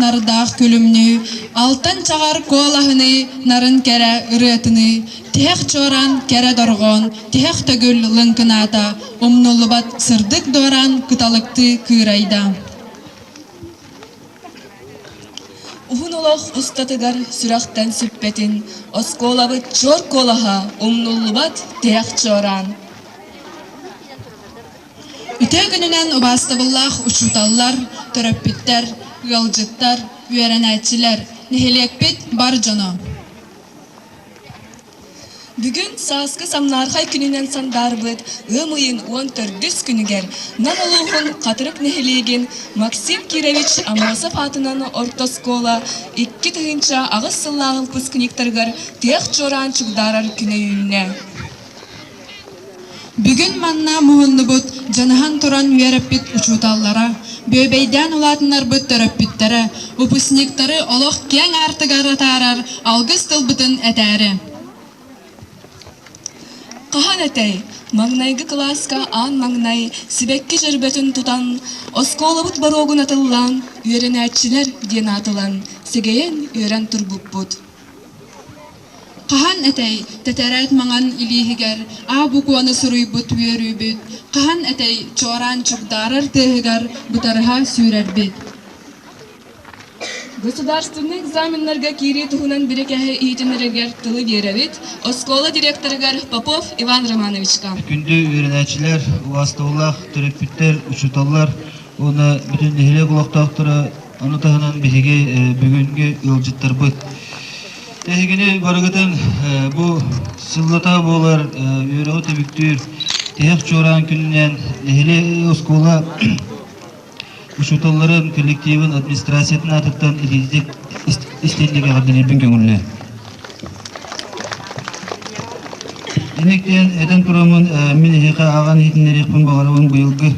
Нардаах күлүмнүү, алтан чаҕар куолаһыныы, нарын кэрэ ырыатыныы, тиһэх чуораан кэрэ дорҕоон, тиһэх төгүл лыҥкынаата, умнуллубат сырдык дуораан кыталыктыы кыырайда. Уһун олох устатыгар сүрэхтэн сүппэтин, оскуолабыт чуор куолаһа умнуллубат тиһэх чуораан. Үтүө күнүнэн убаастабыллаах учууталлар, төрөппүттэр, ыалдьыттар, үөрэнээччилэр, нэһилиэкпит бар дьоно! Бүгүн сааскы самнаархай күнүнэн сандаарбыт ыам ыйын 14-үс күнүгэр Нам улууһун Хатырык нэһилиэгин Максим Кирович Аммосов аатынан орто оскуола 2008 сыллааҕы выпускниктарыгар тыах чуораан чугдаарар күнэ үүннэ. Бүгүн манна муһуннубут, дьаныһан туран үөрэппит учууталлара, бүөбэйдээн улаатыннарбыт төрөппүттэрэ, выпускниктары олох киэҥ аартыгар атаарар алгыс тылбытын этээри. Хаһан этэй, маҥнайгы кылааска аан маҥнай сибэкки дьөрбөтүн тутан, оскуолабыт боруогун атыллаан, үөрэнээччилэр диэн аатылан, сэгэйэн үөрэн турбуппут. Хаһан этэй, тэтэрээт маҥан илииһигэр А букваны суруйбут үөрүүбүт, хаһан этэй, чуораан чугдаарар тыаһыгар бытарыһа сүүрэрбит. Государственнай экзаменнарга киирии туһунан бирикээһи иһитиннэрэргэр тылы биэрэбит оскуола директорыгар Попов Иван Романовичка. Күндү үөрэнээччилэр, убаастабыллаах төрөппүттэр, учууталлар уонна бүтүн нэһилиэк олохтоохторо, ону таһынан биһиги бүгүҥҥү ыалдьыттарбыт. Эһигини барыгытын бу сыллата буолар үөрэҕи түмүктүүр тиһэх чуораан күнүнэн нэһилиэк оскуола учууталларын коллективын администрациятын аатыттан итиитик истинник эҕэрдэлиирбин көҥүллээ. Инниктэн этэн тураммын мин эһиэхэ ааҕан иһитиннэриэхпин баҕарабын быйылгы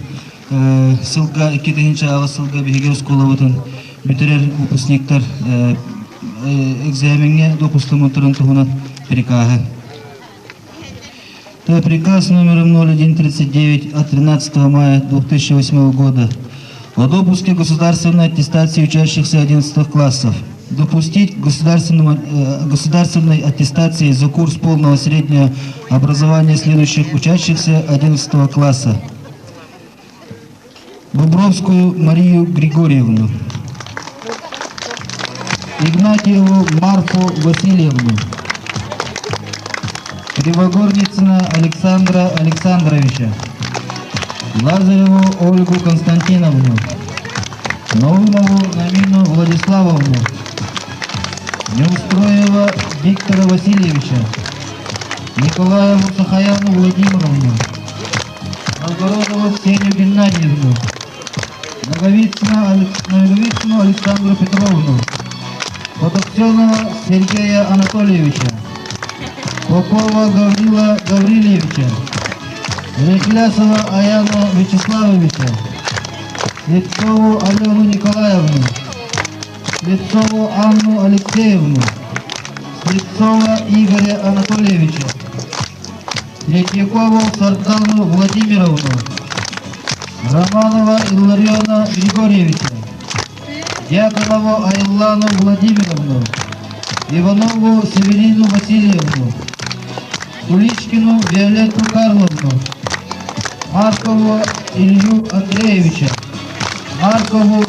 сылга 2008 сылга биһиги оскуолабытын бүтэрэр выпускниктар экзамеҥҥэ допустаммыттарын туһунан прикаһы. Приказ номером 0139 от 13 мая 2008 года о допуске государственной аттестации учащихся 11 классов. Допустить государственной аттестации за курс полного среднего образования следующих учащихся 11 класса. Бобровскую Марию Григорьевну, Игнатьеву Марфу Васильевну, Кривогорницына Александра Александровича, Лазареву Ольгу Константиновну, Наумову Намину Владиславовну, Неустроева Виктора Васильевича, Николаеву Сахаяну Владимировну, Новгородову Ксению Геннадьевну, Наговицыну Александру Петровну, Подоксенова Сергея Анатольевича, Попова Гаврила Гаврильевича, Рехлясова Аяна Вячеславовича, Слепцову Алену Николаевну, Слепцову Анну Алексеевну, Слепцова Игоря Анатольевича, Третьякову Сардану Владимировну, Романова Иллариона Григорьевича, Дьяконову Айыллану Владимировну, Иванову Северину Васильевну, Куличкину Виолетту Карловну, Маркову Илью Андреевича, Маркову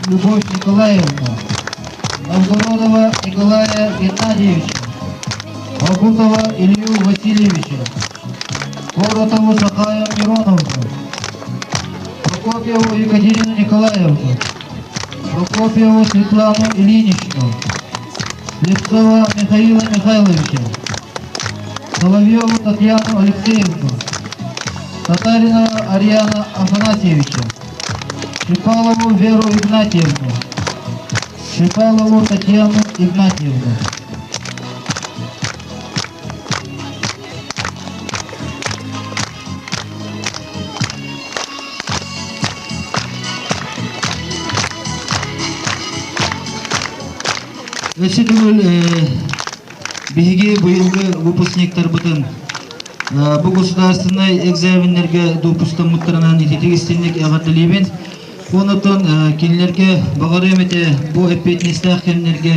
Любовь Николаевну, Новгородова Николая Геннадьевича, Богутова Илью Васильевича, Коротову Сахаю Мироновну, Прокопьеву Екатерину Николаевну, Прокопьеву Светлану Ильиничну, Левцова Михаила Михайловича, Соловьеву Татьяну Алексеевну, Татаринова Ариана Афанасьевича, Шипалову Веру Игнатьевну, Шипалову Татьяну Игнатьевну. Өссө төгүл биһиги быйылгы выпускниктарбытын бу государственнай экзаменнэргэ допустаммыттарынан ититик истинник эҕэрдэлиибин. Онтон кинилэргэ баҕарыам этэ бу эппиэтинэстээх кэмнэргэ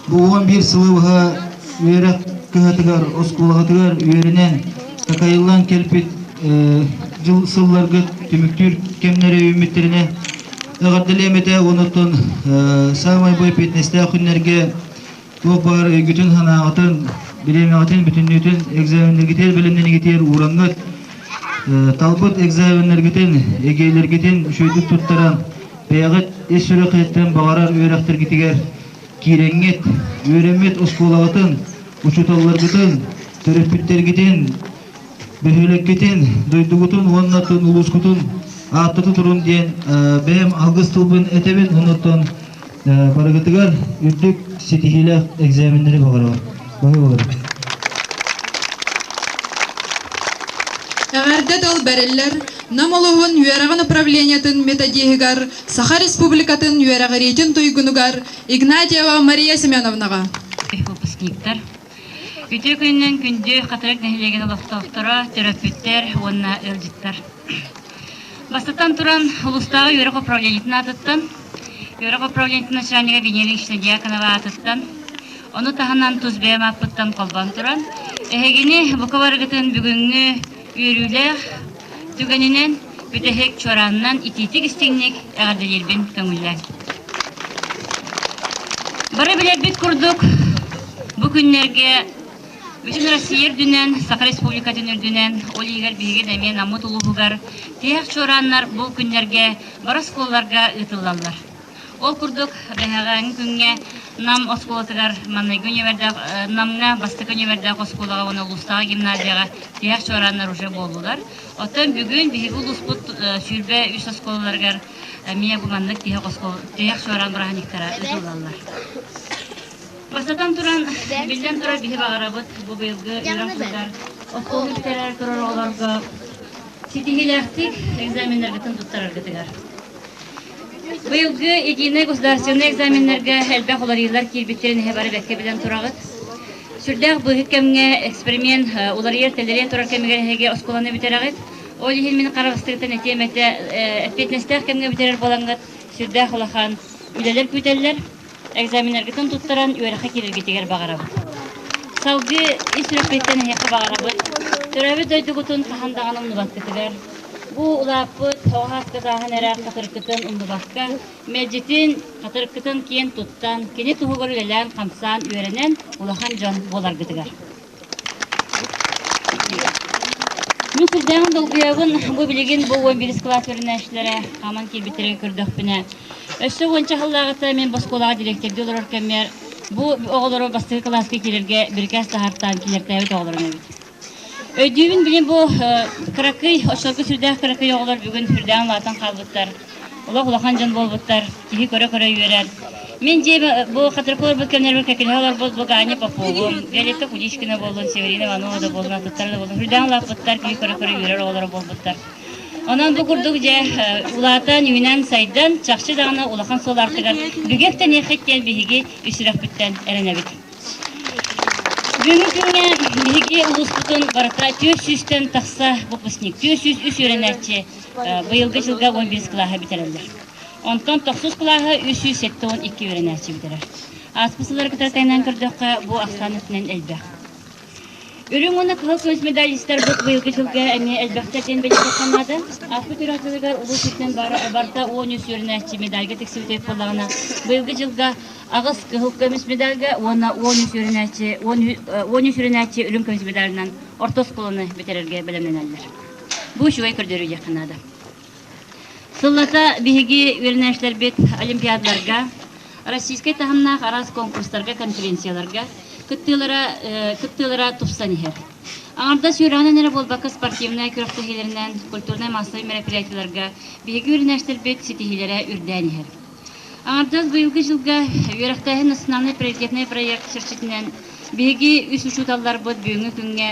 Бу 11 сылы быһа үөрэх кыһатыгар, оскуолаҕытыгар үөрэнэн, такайыллан кэлбит дьыл сылларгыт түмүктүүр кэмнэрэ үүммүттэринэ эҕэрдэлиэм этэ. Онуттан саамай бу эппиэтинэстээх күннэргэ туох баар өйгүтүн-санааҕытын, бириэмэҕитин бүтүннүүтүн экзаменнэргитигэр бэлэмнэнигитигэр уураҥҥыт, талбыт экзаменнэргитин, эгиэлэргитин үчүгэйдик туттаран, бэйэҕит ис сүрэххититтэн баҕарар үөрэхтэргитигэр Киирэҥҥит, үөрэммит оскуолаҕытын, учууталларгытын, төрөппүттэргитин, бөһүөлэккитин, дойдугутун уонна улуускутун ааттата турун диэн бэйэм алгыс тылбын этэбин. Оннуттан барыгытыгар үрдүк ситиһиилээх экзаменнэри баҕарабын. Баһы болорун. Эҕэрдэ тыл бэриллэр Нам улууһун үөрэҕин управлениетын методиһыгар Саха Республикатын үөрэҕириитин туйгунугар Игнатьева Мария Семеновнаҕа. Выпускниктар. Үтүө күнүнэн күндү Хатырык нэһилиэгин олохтоохторо, төрөппүттэр уонна ыалдьыттар. Бастатан туран, улуустааҕы үөрэх управлениетын аатыттан, үөрэх управлениетын начальнига Венера Ильинична Дьяконова аатыттан, ону таһынан тус бэйэм ааппыттан холбоон туран, эһигини бука барыгытын бүгүҥҥү үөрүүлээх түгэнинэн бүтэһик чуораанынан итиитик-истиҥник эҕэрдэлиирбин көҥүллээҥ. Бары билэрбит курдук, бу күннэргэ бүтүн Россия үрдүнэн, Саха Республикатын үрдүнэн, ол иһигэр биһиги эмиэ Наммыт улууһугар тиһэх чуорааннар бу күннэргэ бары оскуолаларга ыытыллаллар. Ол курдук, бэһэҕээҥҥи күҥҥэ Нам оскуолатыгар маҥнайгы нүөмэрдээх Намҥа бастакы нүөмэрдээх оскуолаҕа уонна улуустааҕы гимназияҕа тиһэх чуорааннар уже буоллулар. Оттон бүгүн биһиги улууспут 23 оскуолаларыгар эмиэ бу маннык тиһэх оскуола тиһэх чуораан бырааһынньыктара ыытыллаллар. Бастатан туран, биллэн турар биһи баҕарабыт бу быйылгы үөрэх дьылыгар оскуоланы бүтэрэр турар оҕолорго ситиһиилээхтик экзаменнаргытын туттараргытыгар. Быйылгы единэй государственнай экзаменнарга элбэх уларыйыылар киирбиттэрин иһэ бары бэккэ билэн тураҕыт. Сүрдээх быыһык кэмҥэ эксперимент уларыйар-тэлэрийэ турар кэмигэр эһиги оскуоланы бүтэрэҕит. Ол иһин мин харабыстыгыттан этиэм этэ, эппиэтинэстээх кэмҥэ бүтэрэр буолаҥҥыт сүрдээх улахан үлэлэр күүтэллэр. Экзаменнаргытын туттаран үөрэххэ киирэргитигэр баҕарабыт. Салгыы ис сүрэхпиттэн эһиэхэ баҕарабыт. Төрөөбүт дойдугутун хаһан даҕаны умнубаккытыгар, бу улааппыт оҕо сааскытааһын эрэ хатырыккытын умнубакка, мэлдьитин хатырыккытын киэн туттан, кини туһугар үлэлээн-хамсаан үөрэнэн улахан дьон буоларгытыгар. Мин сүрдээҕин долгуйабын, бу билигин бу 11 кылаас үөрэнээччилэрэ хааман киирбиттэрин көрдөхпүнэ, өссө уонча сыллааҕыта мин бу оскуолаҕа дириэктэрдии олорор кэммэр бу оҕолору бастакы кылааска киирэргэ бирикээс таһаартаан киирэртээбит оҕолорум эбит. Өйдүүбүн билин бу кыракый, оччолорго сүрдээх кыракый оҕолор бүгүн сүрдээҕин улаатан хаалбыттар. Олох улахан дьон буолбуттар, киһи көрө-көрө үөрэр. Мин дьиэм бу хатырыкка олорбут кэмнэрбэр кэккэлэһэ олорбут бу Ганя Попову, Виолетта Кудичкина буоллун, Северина Иванова да буоллун, атыттар да буоллун, сүрдээх улааппыттар, киһи көрө-көрө үөрэр оҕолоро буолбуттар. Онон бу курдук дьэ улаатан, үүнэн, сайдан, чахчы даҕаны улахан суол артыгар бүгэ үктэниэххит диэн биһиги үс сүрэхпиттэн эрэнэбит. Бүгүҥҥү күҥҥэ биһиги улууспутун барыта 400-тэн тахса выпускник, 403 үөрэнээччи быйылгы дьылга 11 кылааһы бүтэрэллэр. Онтон тохсус кылааһы 372 үөрэнээччи бүтэрэр. Ааспыт сыллары кытары тэҥнээн көрдөххө, бу ахсаан өттүнэн элбэх. Үрүҥ уонна кыһыл көмүс медалистарбыт быйылгы дьылга эмиэ элбэхтэр диэн бэлиэтиэххэ наада. Ааспыт үөрэх дьылыгар улуус үрдүнэн барыта 13 үөрэнээччи медальга тиксибит эбит буоллаҕына, быйылгы дьылга аҕыс кыһыл көмүс медальга уонна 13 үөрэнээччи 13 үөрэнээччи үрүҥ көмүс медалынан орто оскуоланы бүтэрэргэ бэлэмнэнэллэр. Бу үчүгэй көрдөрүү диэххэ наада. Сыллата биһиги үөрэнээччилэрбит олимпиадаларга, российскай таһымнаах араас конкурстарга, конференцияларга кыттыылара, кыттыылара тупсан иһэр. Аҥардас үөрэҕинэн эрэ буолбакка спортивнай күрэхтэһиилэринэн, культурнай-массовай мероприятиеларга биһиги үөрэнээччилэрбит ситиһиилэрэ үрдээн иһэр. Аҥардас быйылгы дьылга үөрэхтээһин национальнай приоритетнай проект чэрчитинэн биһиги үс учууталларбыт бүгүҥҥү күҥҥэ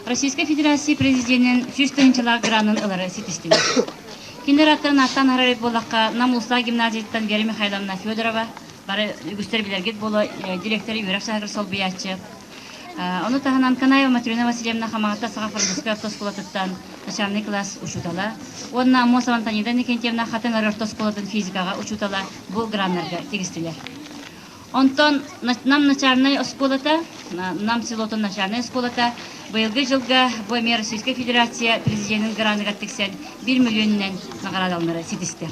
Российскай Федерация Президенин 100 тыһыынчалаах гранын ылары ситистилэр. Кинилэр аттарын ааттаан аһарар эбит буоллахха, Нам улуустаах гимназияттан Вера Михайловна Федорова, бары үгүстэр билэргит буолуо, директор үөрэх чаһыгар солбуйааччы. Ону таһынан Канаева Матрена Васильевна Хамаҕатта Саха Французскай орто оскуолатыттан начальный класс учуутала уонна Аммосова Антонида Иннокентьевна Хатыҥ Арыы орто оскуолатын физикаҕа учуутала бу граннарга тигистилэр. Онтон Нам начальнай оскуолата, Нам селотун начальнай оскуолата быйылгы дьылга бу эмиэ Российскай Федерация президенин граныгар тиксэн 1 миллионунан наҕараадаланары ситистэ.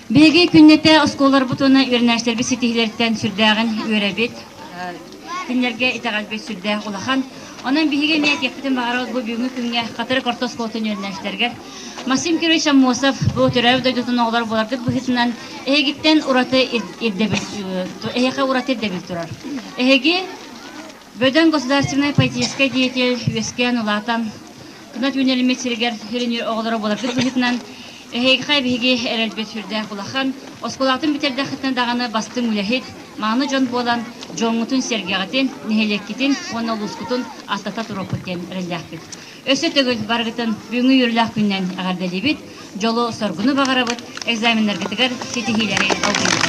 Биһиги күннэтэ оскуолаларбыт уонна үөрэнээччилэрбит ситиһиилэриттэн сүрдээҕин үөрэбит. Кинилэргэ итэҕэлбит сүрдээх улахан. Онон биһиги эмиэ этиэхпитин баҕарабыт бу бүгүҥҥү күҥҥэ Хатырык орто оскуолатын үөрэнээччилэригэр Максим Кирович Аммосов бу төрөөбүт дойдутун оҕолор буоларгыт быһыытынан эһигиттэн ураты ирдэбил эһиэхэ ураты ирдэбил турар. Эһиги бөдөҥ государственнай политическай деятель үөскээн улаатан кынат үүнэлиммит сиригэр сирин оҕолоро буоларгыт быһыытынан эһиэхэ биһиги эрэлбит сүрдээх улахан. Оскуолаҕытын бүтэрдэххитинэ даҕаны бастыҥ үлэһит, мааны дьон буолан дьоҥҥутун-сэргэҕитин, нэһилиэккитин уонна улуускутун аттата туруоххут диэн эрэллээхпит. Өссө төгүл барыгытын бүгүҥҥү үөрүүлээх күнүнэн эҕэрдэлиибит, дьолу-соргуну баҕарабыт, экзаменнаргытыгар ситиһиилэри алгыыбыт.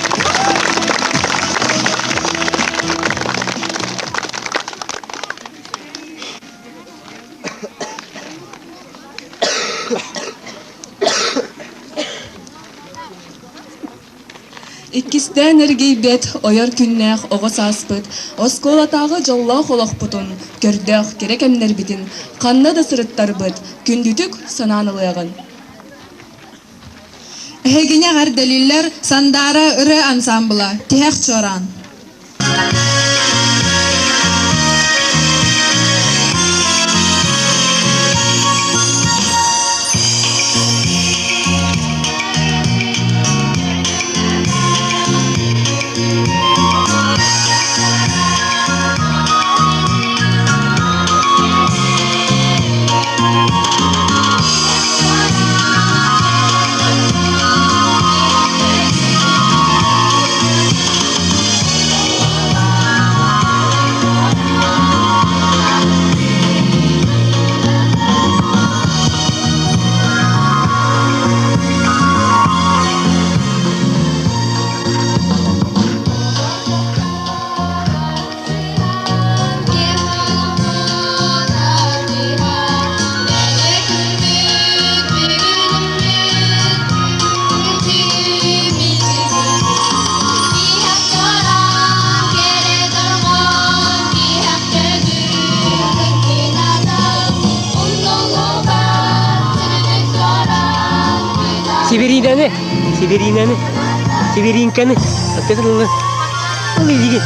Иккистээн эргийбэт ойор күннээх оҕо сааспыт, оскуолатааҕы дьоллоох олохпутун, көрдөөх кэрэ кэмнэрбитин ханна да сырыттарбыт, күндүтүк санаан ылыаҕын. Эһигини эҕэрдэлииллэр Сандаара ырыа ансаамбыла, Тиһэх чуораан. Северинаны, Северинаны, Северинканы, ыл илигин.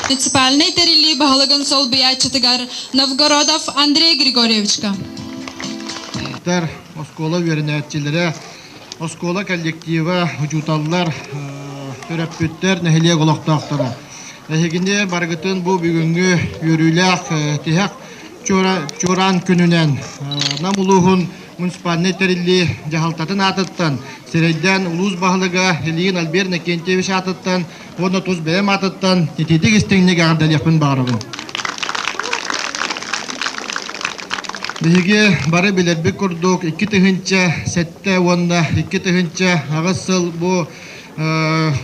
Муниципальнай тэриллии баһылыгын солбуйааччытыгар Новгородов Андрей Григорьевичка. Оскуола үөрэнээччилэрэ, оскуола коллектива, учууталлар. төрөппүттэр, нэһилиэк олохтоохторо. Эһигини барыгытын бу бүгүҥҥү үөрүүлээх тиһэх чуораан күнүнэн Нам улууһун муниципальнай тэриллии дьаһалтатын аатыттан, сирэйдээн улуус баһылыга Ильин Альберт Иннокентьевич аатыттан уонна тус бэйэм аатыттан итиитик истиҥник эҕэрдэлиэхпин баҕарабын. Биһиги бары билэрбит курдук 2007 уонна 2008 сыл бу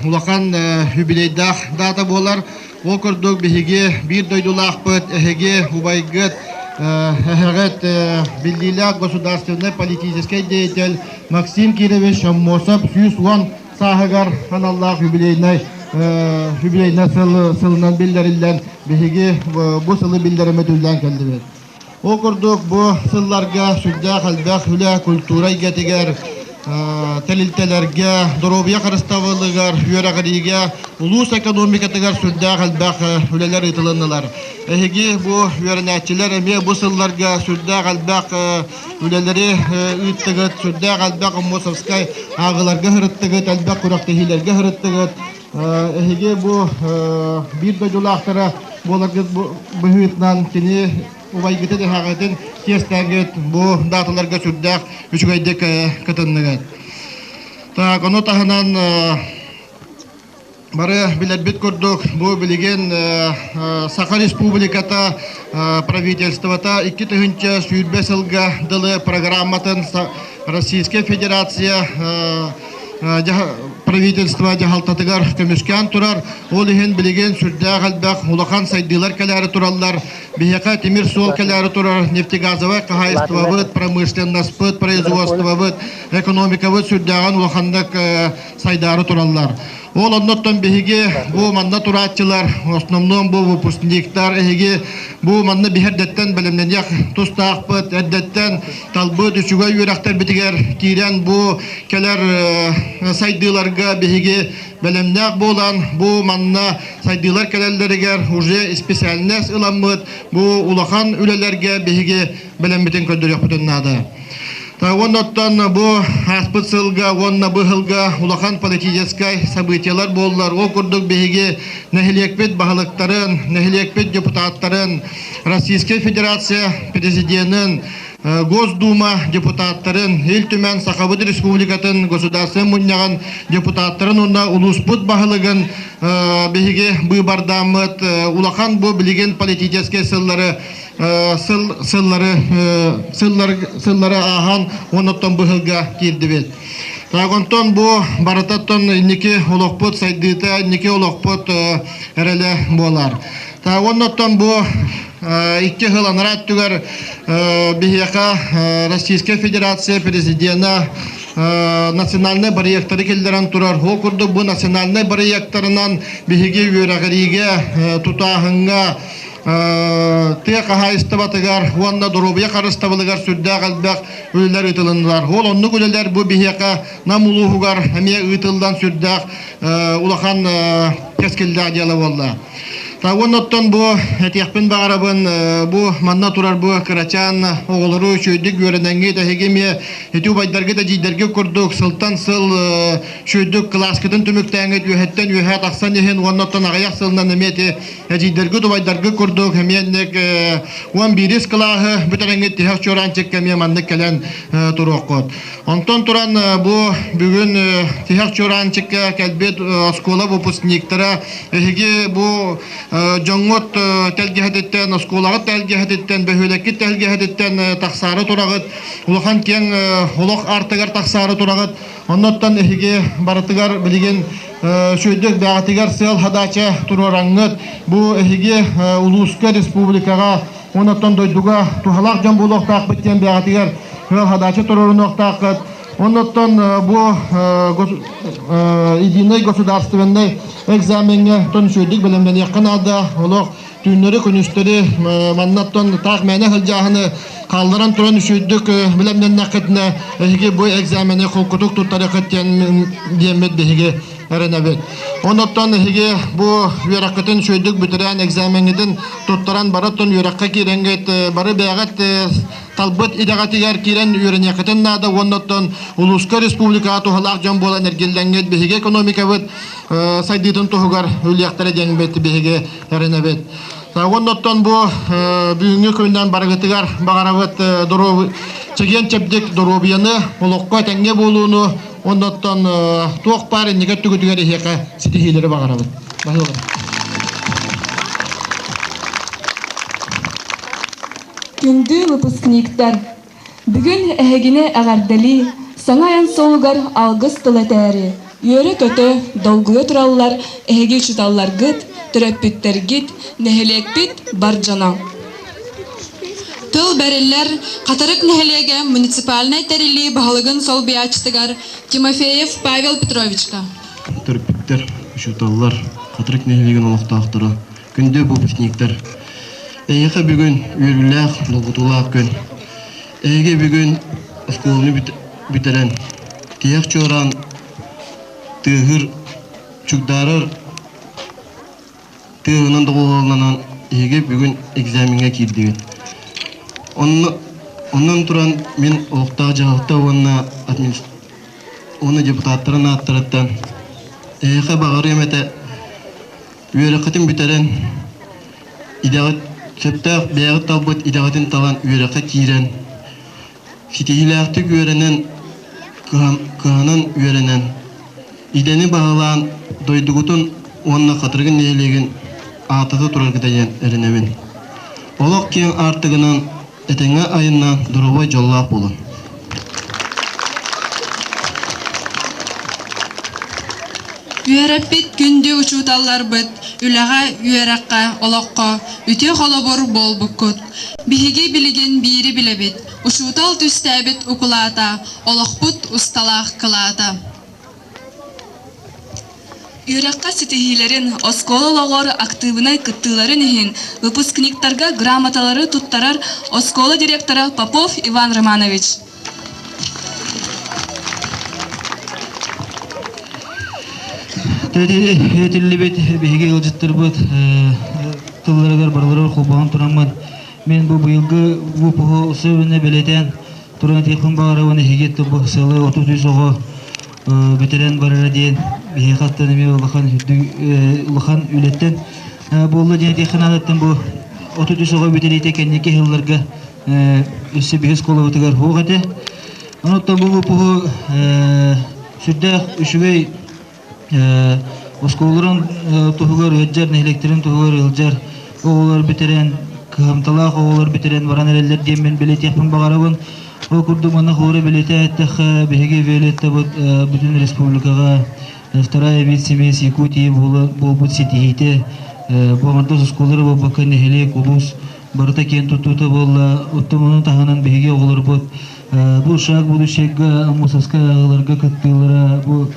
улахан юбилейдаах дата буолар. Ол курдук биһиги биир дойдулаахпыт, эһиги убайгыт, эһэҕит биллиилээх государственнай политическай деятель Максим Кирович Аммосов 110 сааһыгар аналлаах юбилейнай юбилейнай сыл сылынан биллэриллэн биһиги бу сылы биллэрэмэ түллээн кэллибит. Ол курдук бу сылларга сүрдээх элбэх үлэ культура эйгэтигэр тэрилтэлэргэ, доруобуйа харыстабылыгар, үөрэҕириигэ, улуус экономикатыгар сүрдээх элбэх үлэлэр ыытылыннылар. Эһиги бу үөрэнээччилэр эмиэ бу сылларга сүрдээх элбэх үлэлэри ыыттыгыт, сүрдээх элбэх Аммосовскай ааҕыыларга сырыттыгыт, элбэх күрэхтэһиилэргэ сырыттыгыт. Эһиги бу биир дойдулаахтара буоларгыт быһыытынан кини убайгытын эһэҕитин чиэстээҥҥит бу дааталарга сүрдээх үчүгэйдик кытынныгыт. Так, ону таһынан Бары билэрбит курдук, бу билигин Саха Республиката правительствота 2020 сылга дылы программатын Российская Федерация правительство дьаһалтатыгар көмүскээн турар. Ол иһин билигин сүрдээх элбэх улахан сайдыылар кэлээри тураллар. Биһиэхэ тимир суол кэлээри турар, нефтегазовай хаһаайыстыбабыт, промышленностпыт, производствобыт, экономикабыт сүрдээҕин улаханнык сайдаары тураллар. Ол оннуттан биһиги бу манна турааччылар, основном бу выпускниктар, эһиги бу манна биһэрдэттэн бэлэмнэниэх тустаахпыт, эрдэттэн талбыт үчүгэй үөрэхтэрбитигэр киирэн бу кэлэр сайдыыларга биһиги бэлэмнээх буолан, бу манна сайдыылар кэлэллэригэр уже специальность ыламмыт бу улахан үлэлэргэ биһиги бэлэммитин көрдөрүөхпүтүн наада. Уонна бу ааспыт сылга уонна бу сылга улахан политическай событиелар буоллар. Ол курдук биһиги нэһилиэкпит баһылыктарын, нэһилиэкпит депутаттарын, Российскай Федерация президенин, Госдума депутаттарын, Ил Түмэн Сахабыт Республикатын Государственнай мунньаҕын депутаттарын уонна улууспут баһылыгын биһиги быыбардааммыт улахан бу билигин политическай сыллары сыл сыллары сыллар сыллары ааһан оннуттан быһылга киирдибит. Так онтон бу барытаттан инники олохпут сайдыыта, инники олохпут эрэлэ буолар. Так оннуттан бу икки сыл анараа өттүгэр биһиэхэ Российская Федерация президена национальнай бырайыактары киллэрэн турар. Ол курдук бу национальнай бырайыактарынан биһиги үөрэҕириигэ, тутааһыҥҥа, тыа хаһаайыстыбатыгар уонна доруобуйа харыстабылыгар сүрдээх элбэх үлэлэр ыытылыннылар. Ол оннук үлэлэр бу биһиэхэ Нам улууһугар эмиэ ыытыллан сүрдээх улахан кэскиллээх дьыала буолла. Уонна бу этиэхпин баҕарабын, бу манна турар бу кырачаан оҕолору үчүгэйдик үөрэнэҥҥит, эһиги эмиэ ити убайдаргыт, эдьиийдэргит курдук сылтан сыл үчүгэйдик кылааскытын түмүктээҥҥит үөһэттэн үөһэ тахсан иһин уонна оттон аҕыйах сылынан эмиэ ити Эдьиийдэргит, убайдаргыт курдук эмиэ 11 кылааһы бүтэрэҥҥит тиһэх чуораанчыкка эмиэ маннык кэлэн туруоххут. Онтон туран бу бүгүн тиһэх чуораанчыкка кэлбит оскуола выпускниктара эһиги бу дьоҥҥут тэлгэһэтиттэн, оскуолаҕыт тэлгэһэтиттэн, бөһүөлэккит тэлгэһэтиттэн тахсаары тураҕыт, улахан киэҥ олох артыгар тахсаары тураҕыт. Оннуттан эһиги барытыгар билигин Сүөдүк бэҕэтигэр сыал хадача туруораҥҥыт бу эһиги улууска, республикаҕа уонна дойдуга туһалаах дьон буолуохтаахпыт диэн бэҕэтигэр сыал хадача туруорунуохтааххыт. Оннуттан бу единый государственный экзамеҥҥа тон үчүгэйдик бэлэмнэниэххэ наада. Олох түүннэри-күнүстэри маннаттан таах мээнэ сылдьааһыны хаалларан туран үчүгэйдик бэлэмнэннэххитинэ эһиги бу экзамены холкутук туттарыаххыт диэн диэммит биһиги. эрэнэбит. Онуттан эһиги бу үөрэххитин үчүгэйдик бүтэрэн, экзамеҥҥытын туттаран барыттан үөрэххэ киирэҥҥит бары бэйэҕит талбыт идэҕитигэр киирэн үөрэниэххитин наада уонна оттон улууска республикаҕа туһалаах дьон буолан эргиллэҥҥит биһиги экономикабыт сайдыытын туһугар үлэлиэхтэрэ диэҥмит биһиги эрэнэбит. Уонна оттон бу бүгүҥҥү күнүнэн барыгытыгар баҕарабыт чэгиэн чэбдик доруобуйаны, олоххо этэҥҥэ буолууну, уонна оттон туох баар инники өттүгүтүгэр эһиэхэ ситиһиилэри баҕарабыт. Баһыылар. Күндү выпускниктар! Бүгүн эһигини эҕэрдэлии, саҥа айан суолугар алгыс тыл этээри, үөрэ-көтө, долгуйа тураллар эһиги учууталларгыт, төрөппүттэргит, нэһилиэкпит бар дьоно. Тыл бэриллэр Хатырык нэһилиэгэ муниципальнай тэриллии баһылыгын солбуйааччытыгар Тимофеев Павел Петровичка. Төрөппүттэр, учууталлар, Хатырык нэһилиэгин олохтоохторо, күндү выпускниктар! Эйиэхэ бүгүн үөрүүлээх, долгутуулаах күн. Эһиги бүгүн оскуоланы бүтэрэн, тиһэх чуораан тыаһыыр, чугдаарар тыаһынан доҕуһуолланан эһиги бүгүн экзамеҥҥа киирдигит. Онно, онон туран мин олохтоох дьаһалта уонна уонна депутаттарын ааттарыттан эһиэхэ баҕарыам этэ Үөрэххитин бүтэрэн, идэҕит сөптөөх бэйэҕит талбыт идэҕитин талан үөрэххэ киирэн, ситиһиилээхтик үөрэнэн, кыһанан үөрэнэн, идэни баһылаан дойдугутун уонна Хатырыгын нэһилиэгин ааттата тураргыта диэн эрэнэбин. Олох киэҥ аартыгынан этэҥҥэ айаннаан доруобай дьоллоох буолун. Үөрэппит күндү учууталларбыт үлэҕэ, үөрэххэ, олоххо үтүө холобур буолбуккут. Биһиги билигин биири билэбит, учуутал түстээбит укулаата, олохпут усталаах кылаата. Үөрэххэ ситиһиилэрин, оскуола олоҕор актыыбынай кыттыыларын иһин выпускниктарга грамоталары туттарар оскуола директора Попов Иван Романович. Этиллибит биһиги ыалдьыттарбыт тылларыгар барыларыгар холбоһон тураммын мин бу быйылгы выпуһу особенно бэлиэтээн туран этиэхпин баҕарабын эһиги бу сылы 33 оҕо бүтэрэн барара диэн биһиэхэ аттан эмиэ улахан улахан үлэттэн буолла диэн этиэххэ наадаттан бу 33 оҕо бүтэриитэ кэнники сылларга өссө биһи оскуолабытыгар суох этэ. Онуттан бу выпуһу сүрдээх үчүгэй оскуолаларын туһугар ыалдьар, нэһилиэктэрин туһугар ыалдьар оҕолор бүтэрэн, кыһамталаах оҕолор бүтэрэн баран эрэллэр диэммин бэлиэтиэхпин баҕарабын. Ол курдук манна хуора бэлиэтэ эттэххэ, биһиги Виолеттабыт бүтүн республикаҕа вторая вице-мисс Якутии буолбут ситиһиитэ бу аҥардас оскуолалары буолбакка нэһилиэк, улуус барыта киэн туттуута буолла. Оттон ону таһынан биһиги оҕолорбут бу шаг будущего Аммосовскай ааҕыыларга кыттыылара бу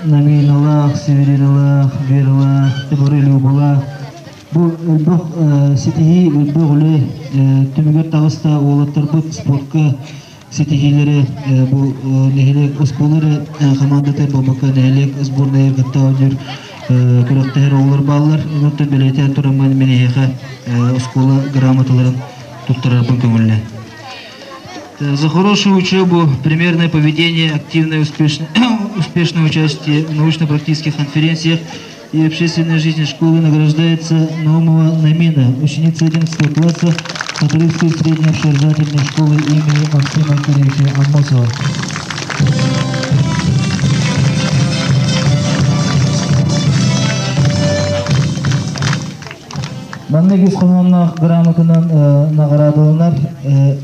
Наминалаах, Севериналаах, Вералаах, Тимур Любалаах бу элбэх ситиһии, элбэх үлэ түмүгэр таҕыста уолаттарбыт спортка ситиһиилэри бу нэһилиэк оскуола эрэ хамаандата буолбакка нэһилиэк сборнайа кытта оонньуур күрэхтэһэр оҕолор бааллар. Онтон бэлиэтээн тураммын мин эһиэхэ оскуола грамоталарын туттарарбын көҥүллээн. За хорошую учебу, примерное поведение, активное успешное, успешное участие в научно-практических конференциях и общественной жизни школы награждается Наумова Намина, ученица 11 класса Католической средней общеобразовательной школы имени Максима Кирилловича Аммосова. Маннык ис хоһоонноох грамотанан наҕараадаланар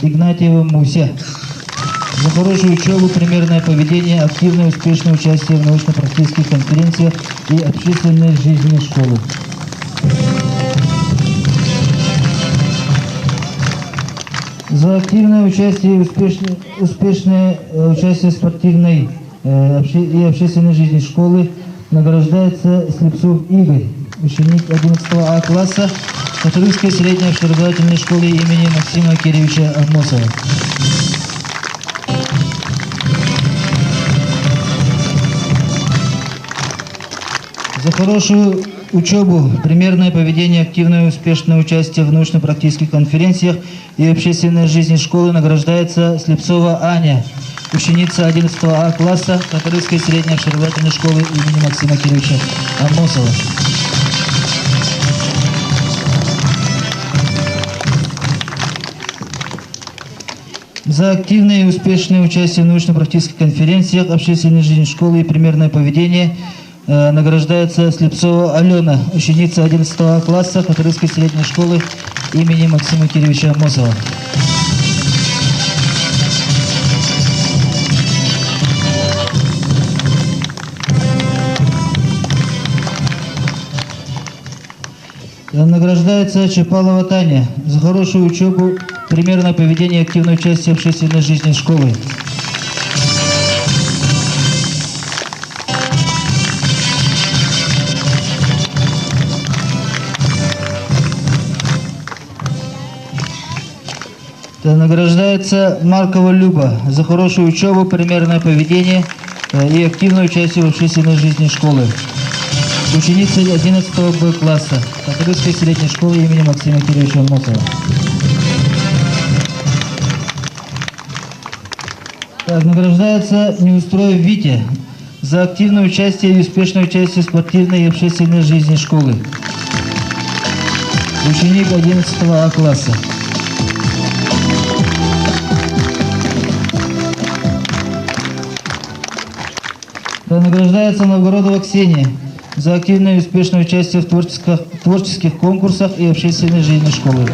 Игнатьева Муся. За хорошую учебу, примерное поведение, активное и успешное участие в научно-практических конференциях и общественной жизни школы. За активное участие и успешное, успешное участие в спортивной и общественной жизни школы награждается Слепцов Игорь, ученик 11 А класса Католической средней общеобразовательной школы имени Максима Кирилловича Амосова. За хорошую учебу, примерное поведение, активное и успешное участие в научно-практических конференциях и общественной жизни школы награждается Слепцова Аня, ученица 11 А класса Катарской средней образовательной школы имени Максима Кирилловича Амосова. За активное и успешное участие в научно-практических конференциях, общественной жизни школы и примерное поведение награждается Слепцова Алена, ученица 11 класса Хатырской средней школы имени Максима Кирилловича Амосова. Награждается Чапалова Таня за хорошую учебу, примерное поведение и активное участие в общественной жизни школы. Награждается Маркова Люба за хорошую учебу, примерное поведение и активное участие в общественной жизни школы. Ученица 11 Б класса Католической средней школы имени Максима Кирилловича Амосова. Так, награждается Неустроев Витя за активное участие и успешное участие в спортивной и общественной жизни школы. Ученик 11 А класса. Награждается Новгородова Ксения за активное и успешное участие в творческих конкурсах и общественной жизни школы.